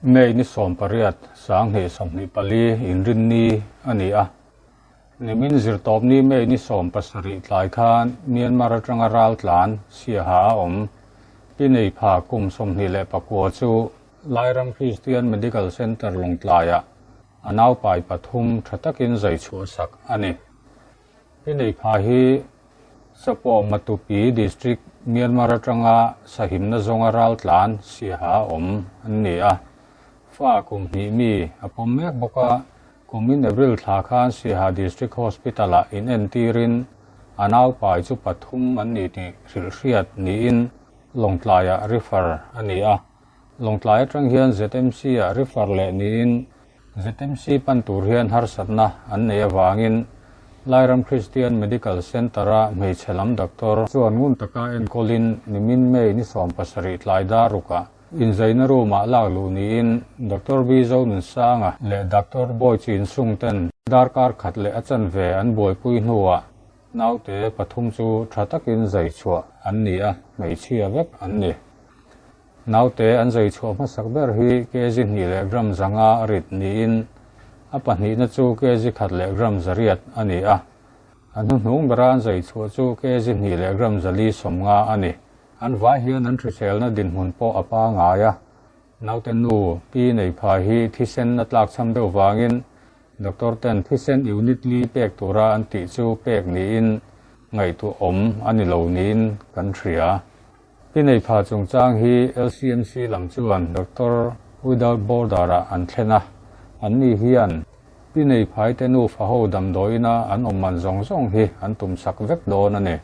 May ni 18, 2024 Inrinni a ni a. Nimin zirtawpni May ni 17 tlai khan Myanmar atanga raltlan Siaha a awm. Pi Neipha kum 29 chu Lairam Christian Medical Centre Lawngtlaiah a naupai pathum tha takin zai chhuahsak a ni. Pi Neipha hi Sapawh Matupi District, Myanmar atanga sahimna zawnga raltlan Siaha awm an ni a. Fa kum hnih mi a pawm mek bawk a, kumin April thla khan Siaha District Hospital-ah inentirin a naupai chu pathum an ni tih hrilhhriat niin Lawngtlaiah refer a ni a. Lawngtlai atang hian ZMC-ah refer leh niin ZMC pan tur hian harsatna an neih avangin Lairam Christian Medical Centre-a hmeichhe lam doctor chuan ngun taka enkawlin nimin May ni 17 tlai dar rukah inzaina room-ah lak luh niin Doctor B Zonunsanga leh Doctor Bawi Chinsung ten darkar khat leh a chanve an buaipui hnuah naute pathum chu tha takin zai chhuah an ni a, hmeichhia vek an ni. Naute an zai chhuah hmasak ber hi kg hnih leh gram zanga a rit niin a pahnihna chu kg khat leh gram zariat a ni a. A hnuhnung bera an zai chhuah chu kg hnih leh gram zali sawmnga a ni. An vai hian an hriselna dinhmun pawh a pangai a. Naute nu Pi Neipha hi thisen a tlakchham deuh vangin Doctor ten thisen unit li pek tura an tih chu pek niin ngaihtuah awm a ni lo niin kan hria. Pi Neipha chungchang hi LCMC lam chuan Doctor Without Border-ah an thlen a, anni hian Pi Neiphaite nufa ho damdawiina an awm man zawng zawng hi an tumsak vek dawn a ni.